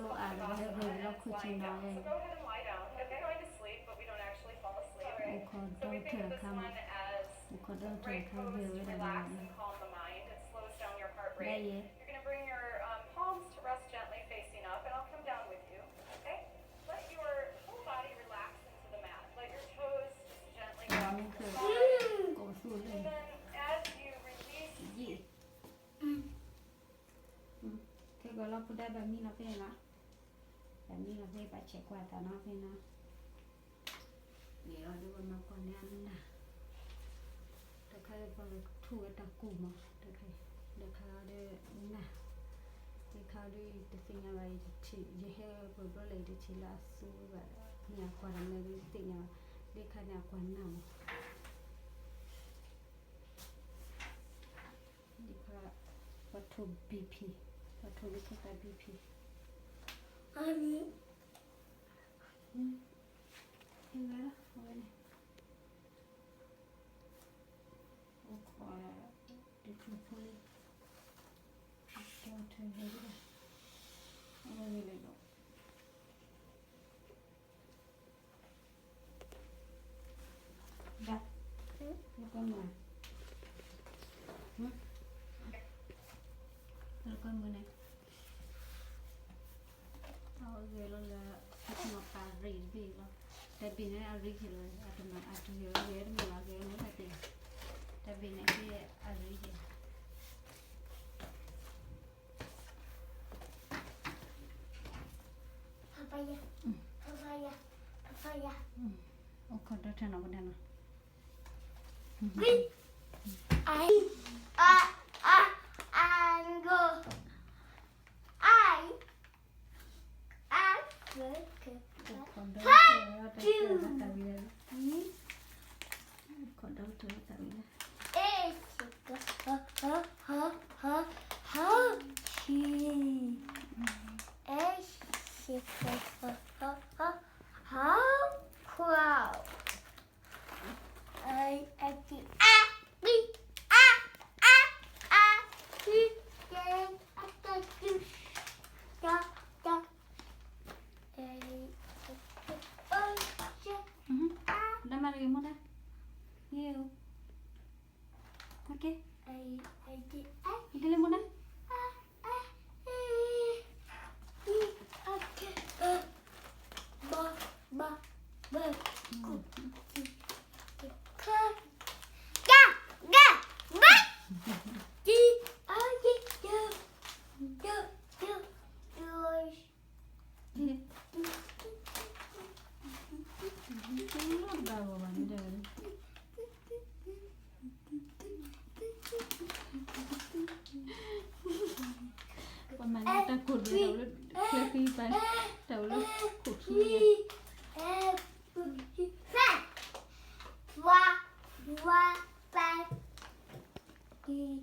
လီၤအါဒီး ဟဲဂ့ၤလီၤခူၣ်ဆ့နီၤဝဲ, အိၣ်ခိးဒီထၢၣ်အခါမး, အိၣ်ခိးဒီထၢၣ်အခါဂ့ၤဝဲဒၣ်လီၤ, လၢယဲ ကိးသူၣ်လၢ ယံာ်, ခဲကီးလီၤဖိဒါဘၣ်မံလီၤဖဲလီၤ, ဘၣ်မံလီၤဖဲဘၣ်ဆဲးကွၢ်သးနီၤဖဲနီၤ, ယဲအီၤဒ်ဝဲမၤကွၢ်န့ၢ်အနၢ်, တခါပှၤကထူၣ်ဝဲတၢ်ကူၣ်မး, တခါ, တခါဒီးနၢ်, တခါဒီးတသ့ၣ်ညါဘၣ်, ယဟဲပှဲၤဘျီလဲၣ် ယတထံၣ်လၢအသူဝဲဘၣ်, မ့ၢ်အကွၢ်တၢ်မနုၤဒ်တသ့ၣ်ညါဘၣ်, ဒ်ခါန့ၣ်အကွၢ်နၢ်မး ဒ်ခါ, ပှၤထိၣ် BP, ပှၤထိၣ်လၢခဲသး BP, အန့ၣ်, ဟဲဝဲလီၤ အဝဲန့ၣ်, အိၣ်ခိး, တချုးဖိလံ, ဒီထၢၣ်ဟဲဒၣ်, အဝဲဂ့ၤလၢာ်ဒီး ဒၣ်, လၢကမုာ်, လၢကမုာ်န့ၣ်, အဝဲဂဲၤလီၤလၢ, အတနီၤပာ်ရံၣ်တဘ့ၣ်လီၤ, တၢ်ဘ့ၣ်န့ၣ်အရံၣ်က့ၤလီၤ, အတနီၤအတဂဲၤဝဲဂဲၤတမုာ်လီၤ ဂဲၤမ့ၢ်တၢ်တဲ, တၢ်ဘ့ၣ်န့ၣ်အရံၣ်က့ၤ အိၣ်ခိးဒီထၢၣ်နီၤ ပဒဲနီၤ, I, I, I, I, I, အိၣ်ခိးဒီထၢၣ်နီၤ တၢ်ဝံၤလီၤ, အိၣ်ခိးဒီထၢၣ်နီၤ တၢ်ဝံၤလီၤ, ဒၣ်မၤတဂ့ၤမိၢ်ဒၣ်, ယဲၢ်, ကဲလၢမိၢ်ဒၣ်, ပှၤမၤန့ၢ်တၢ်ကိၢ်ဒဲး တၢ်အိၣ်လၢကျဲဃံပၤ, တၢ်အိၣ်လၢခိၣ်ခံန့ၣ်,